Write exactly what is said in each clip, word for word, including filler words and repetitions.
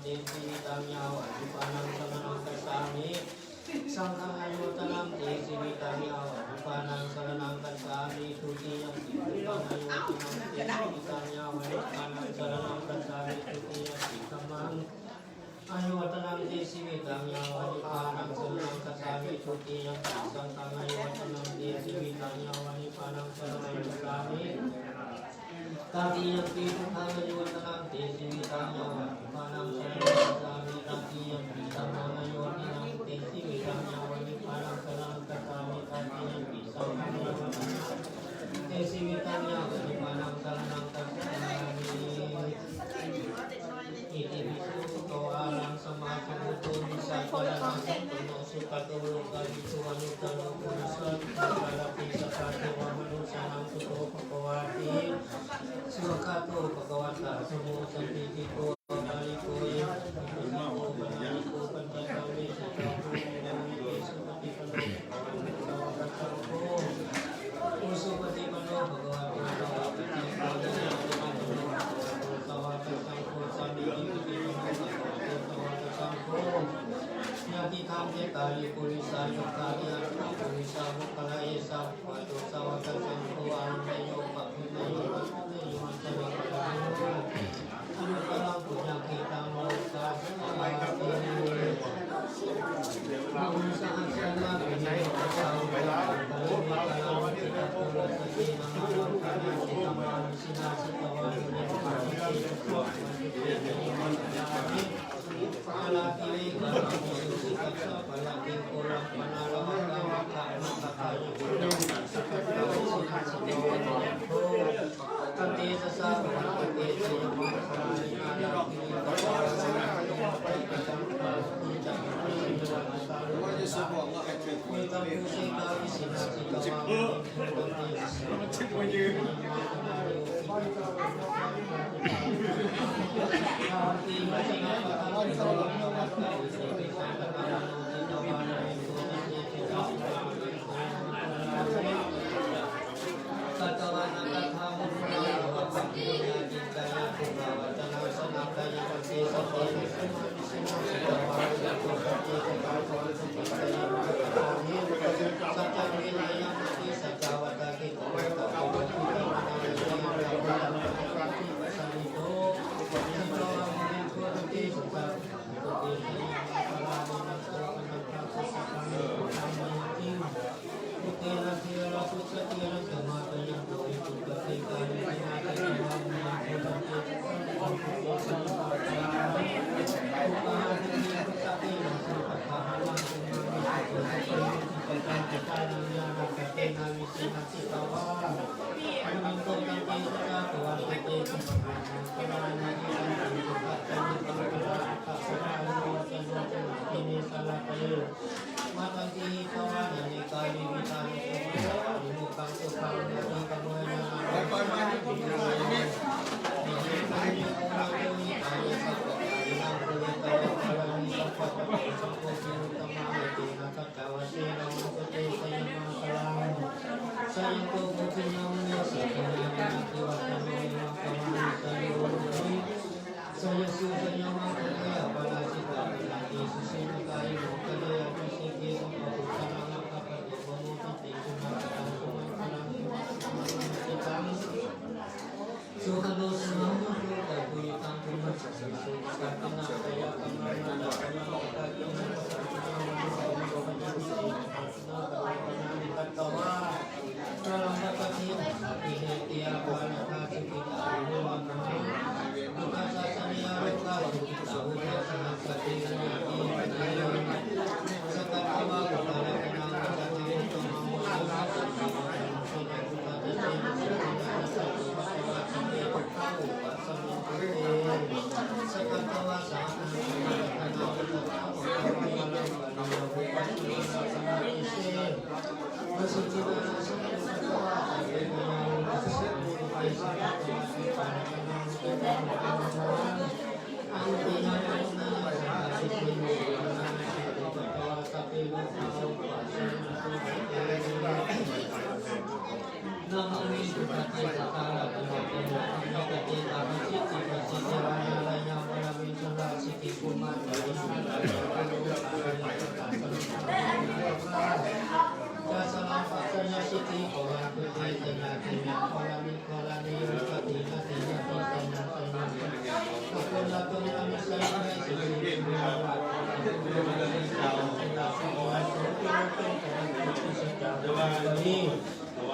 te jīvitaṃ yāva nibbānaṃ saraṇaṃ gacchāmi. Saṅghaṃ anuttaraṃ te jīvitaṃ yāva nibbānaṃ saraṇaṃ gacchāmi. Dutiyampi buddhaṃ anuttaraṃ te jīvitaṃ yāva nibbānaṃ saraṇaṃ gacchāmi. Dutiyampi dhammaṃ anuttaraṃ te jīvitaṃ yāva nibbānaṃ saraṇaṃ gacchāmi. Dutiyampi saṅghaṃ anuttaraṃ te jīvitaṃ yāva nibbānaṃ saraṇaṃ gacchāmi. Tatiyampi buddhaṃ anuttaraṃ te jīvitaṃ yāva nibbānaṃ saraṇaṃ gacchāmi. Tatiyampi dhammaṃ anuttaraṃ te jīvitaṃ yāva nibbānaṃ saraṇaṃ gacchāmi. Tatiyampi saṅghaṃ anuttaraṃ te jīvitaṃ yāva nibbānaṃ saraṇaṃ gacchāmi. Itipi so bhagavā arahaṃ sammāsambuddho vijjācaraṇasampanno sugato lokavidū anuttaro purisadammasārathi satthā devamanussānaṃ buddho bhagavāti. Svākkhāto bhagavatā dhammo sandiṭṭhiko akāliko ehipassiko opanayiko paccattaṃ veditabbo viññūhīti. Supaṭipanno bhagavato sāvakasaṅgho, ujupaṭipanno bhagavato sāvakasaṅgho, ñāyapaṭipanno bhagavato sāvakasaṅgho, sāmīcipaṭipanno bhagavato sāvakasaṅgho, yadidaṃ cattāri purisayugāni aṭṭha purisapuggalā, esa bhagavato sāvakasaṅgho, āhuneyyo pāhuneyyo dakkhiṇeyyo añjalikaraṇīyo, anuttaraṃ puññakkhettaṃ lokassāti.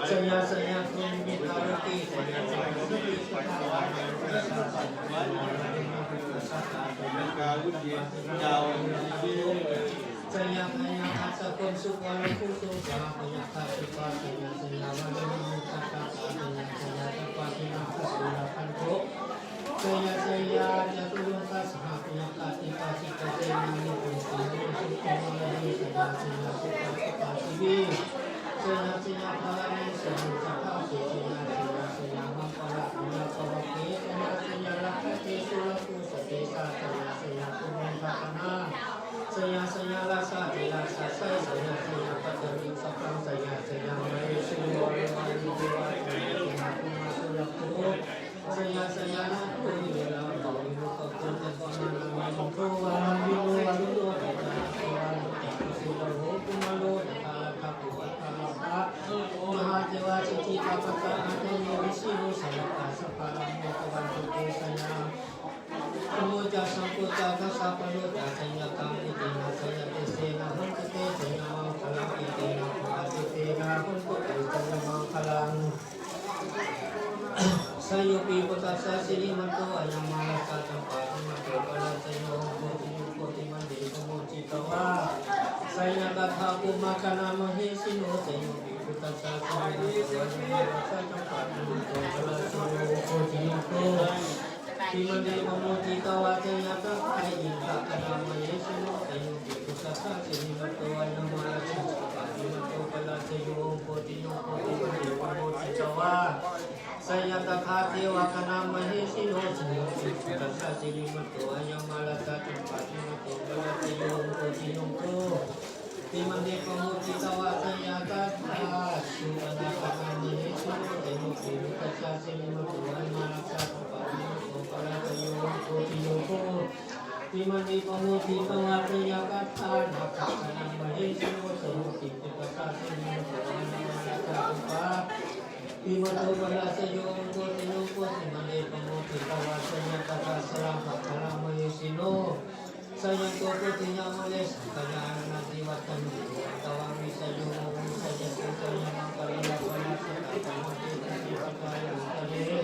Jaya jaya Kumita Roti, jaya jaya Siti Sudhavana Sesa, jaya jaya Roti Sata, jaya jaya Kasa Kum Supa Laku Supa, jaya jaya Supa, jaya jaya Vajra Muta Kata, jaya jaya Tapasina Kasura Kanto, jaya jaya Jatuloka Saha Piññaka Tipa Sika Sena Nikum Sina Sukumala, jaya jaya Supa Supa Sivi, jaya jaya Bala Sena Saka Sena, jaya jaya Mangala Pula Pavake, jaya jaya Rakkhase Sula Kusatesa, jaya jaya Kumundakana, jaya jaya Rasa Jaya Sasai, jaya jaya Pattani Sapang, jaya jaya Mahesuro Vali Deva, jaya jaya Kuma Suraku, jaya jaya Nako Vira Vali Loka Kunja Pamana Vali Deva Vali Deva Vali Deva Vali Deva Vali Deva Vali Deva Vali Deva Vali Deva Mahādeva Siddhitāpasa Ādayo Isino Sāvakā Sabbalā Mokkhavantu Te Jaya Namo ca saṅghuca ca sapparo ca jayakaṃ etena jayatejena hontu te jayamaṅgalaṃ etena buddhatejena hontu te jayamaṅgalaṃ. Jayopi buddhassa sirīmato ayaṃ mārassa sampādimato parājayo bodhiyuṃ bodhimaṇḍe pamoditā jayatadā brahmagaṇā mahesino. Jayopi buddhassa sirīmato ayaṃ mārassa sampādimato parājayo bodhiyuṃ bodhimaṇḍe pamoditā jayatadā indagaṇā mahesino. Jayopi buddhassa sirīmato ayaṃ mārassa sampādimato parājayo bodhiyuṃ bodhimaṇḍe pamoditā jayatadā devagaṇā mahesino. Jayopi buddhassa sirīmato ayaṃ mārassa sampādimato parājayo bodhiyuṃ bodhimaṇḍe pamoditā jayatadā supaṇṇagaṇā mahesino. Jayopi buddhassa sirīmato ayaṃ mārassa sampādimato parājayo bodhiyuṃ bodhimaṇḍe pamoditā jayatadā nāgagaṇā mahesino. Jayopi buddhassa sirīmato ayaṃ mārassa sampādimato parājayo bodhiyuṃ bodhimaṇḍe pamoditā jayatadā sarvamaṅgalā mahesino. Jayanto bodhiyā mūle sakyānaṃ nandivaḍḍhano, evaṃ tvaṃ vijayo hohi jayassu jayamaṅgale. Aparājitapallaṅke sīse paṭhavipokkhare,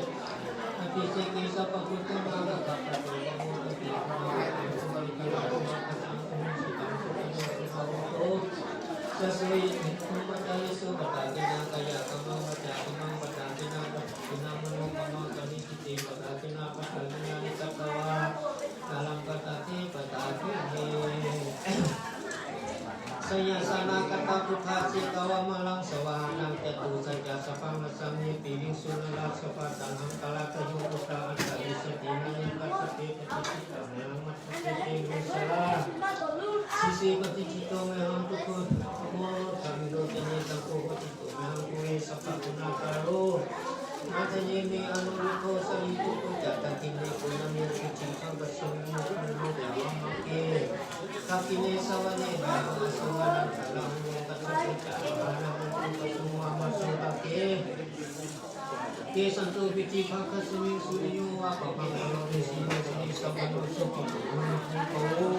abhiseke sabbabuddhānaṃ aggappatto pamodati. Sunakkhattaṃ sumaṅgalaṃ supabhātaṃ suhuṭṭhitaṃ sukhaṇo sumuhutto ca suyiṭṭhaṃ brahmacārisu. Padakkhiṇaṃ kāyakammaṃ vācākammaṃ padakkhiṇaṃ, padakkhiṇaṃ manokammaṃ paṇidhī te padakkhiṇā. Padakkhiṇāni katvāna labhantatthe padakkhiṇe. Jayāsanāgatā buddhā jetvā māraṃ savāhanaṃ, catusaccāsabhaṃ rasaṃ ye piviṃsu narāsabhā. Taṇhaṅkarādayo buddhā aṭṭhavīsati nāyakā, sabbe patiṭṭhitā mayhaṃ matthake te vesālā. Sīse patiṭṭhito mayhaṃ buddho dhammo dvilocane, saṅgho patiṭṭhito mayhaṃ ure sabbaguṇākaro. Hadaye me anuruddho sārīputto ca dakkhiṇe koṇḍañño piṭṭhibhāgasmiṃ moggallāno ca vāmake. Dakkhiṇe savane mayhaṃ asoka nāgarāhulo kassapo ca mahānāmo ubhāsuṃ vāmasotake. Kesante piṭṭhibhāgasmiṃ suriyo va pabhaṅkaro nisinno sirisampanno sobhito munipuṅgavo.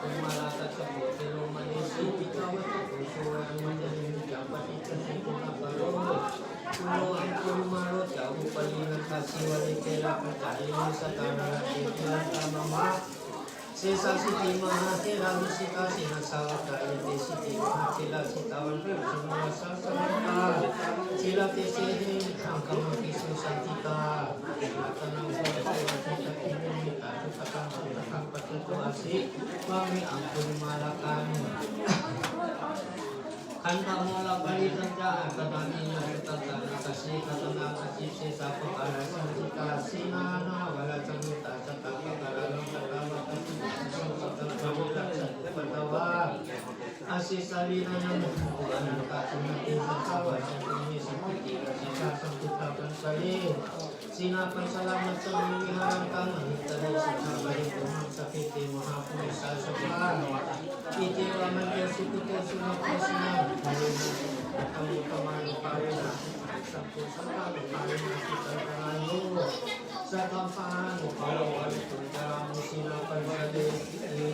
Kumārakassapo thero mahesī cittavādako so, evaṃ tvaṃ vijaṃ paṭicca guṇākaro. Puṇṇo aṅgulimālo ca upālī nandasīvalī, therā pañca ime jātā nalāṭe tilakā mama. Sesāsīti mahātherā vijitā jinasāvakā, etesīti mahātherā jitavanto jinorasā, jalantā sīlatejena aṅgamaṅgesu saṇṭhitā. Ratanaṃ purato āsi dakkhiṇe mettasuttakaṃ, dhajaggaṃ pacchato āsi vāme aṅgulimālakaṃ. Khandhamoraparittañca āṭānāṭiyasuttakaṃ, ākāse chadanaṃ āsi sesā pākārasaṇṭhitā. Jinā nānāvarasaṃyuttā sattappākāralaṅkatā, vātapittādisañjātā bāhirajjhattupaddavā. Asesā vinayaṃ yantu anantajinatejasā, vasato me sakiccena sadā sambuddhapañjare. Jinapañjaramajjhamhi viharantaṃ mahītale, sadā pālentu maṃ sabbe te Sabbadukkhāni najjhitāni antarāyo, saddhammānubhāvapālito carāmi jinapaññateti.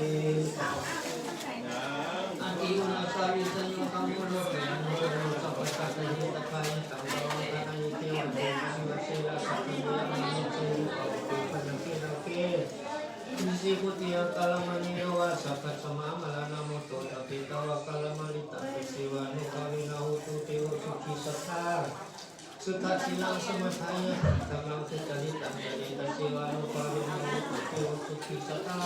Ati uṇhissavijayo dhammo loke anuttaro sabbasattahitatthāya taṃ taṃ vataṃ iddhimato jivasena saddhammaṃ yaṃ mahessi pavattūpasakkhino ke. Nisibhūti antaramānino vā sabbasmā maraṇā mutto ca petāva karamāritaṃ tasevānubhāvena hotu devo sukhī sadā. Suddhasīlaṃ samādāya dhammaṃ sucaritaṃ care tasevānubhāvena hotu devo sukhī sadā.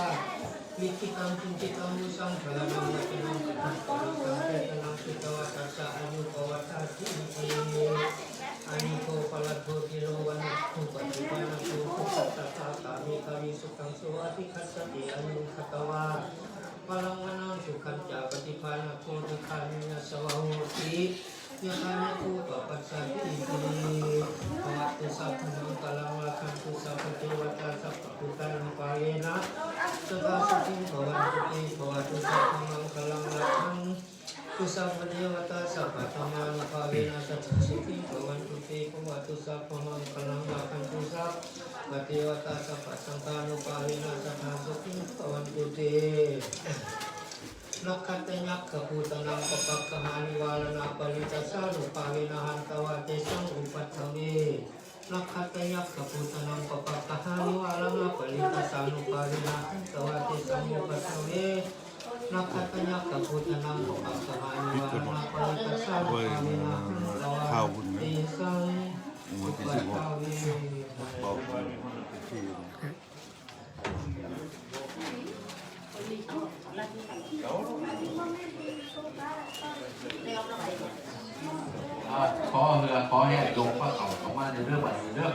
Likkhitaṃ cintitaṃ pūjaṃ dhāraṇaṃ vācanaṃ paṭhaṃ pārisajjanaṃ petāva tassa āyuṃ pavaḍḍhatīti. Āyudo balado dhīro vaṇṇado paṭibhāṇado sukhī sadā kāme kāmi sukhaṃ so adhigacchati. Āyuṃ datvā balaṃ vaṇṇaṃ sukhañca paṭibhāṇado dīghāyu yasavā hoti yathāyatthūpapajjatīti. Bhavatu sabbamaṅgalaṃ rakkhantu sabbadevatā sabbabuddhānubhāvena sadā sotthī bhavantu te. Bhavatu sabbamaṅgalaṃ rakkhantu sabbadevatā sabbadhammānubhāvena sadā sotthī bhavantu te. Bhavatu sabbamaṅgalaṃ rakkhantu sabbadevatā sabbasaṅghānubhāvena sadā sotthī bhavantu te. Nakkhattayakkhabhūtānaṃ pāpaggahanivāraṇā parittassānubhāvena hantvā tesaṃ upaddave. Nakkhattayakkhabhūtānaṃ pāpaggahanivāraṇā parittassānubhāvena hantvā tesaṃ upaddave. Nakkhattayakkhabhūtānaṃ pāpaggahanivāraṇā parittassānubhāvena hantvā tesaṃ upaddave. ອ່າ ຂໍເຮືອ ຂໍແຮງ ຍົກພະເຂົ້າເຂົ້າມາເດີ ບາດນີ້ເດີ.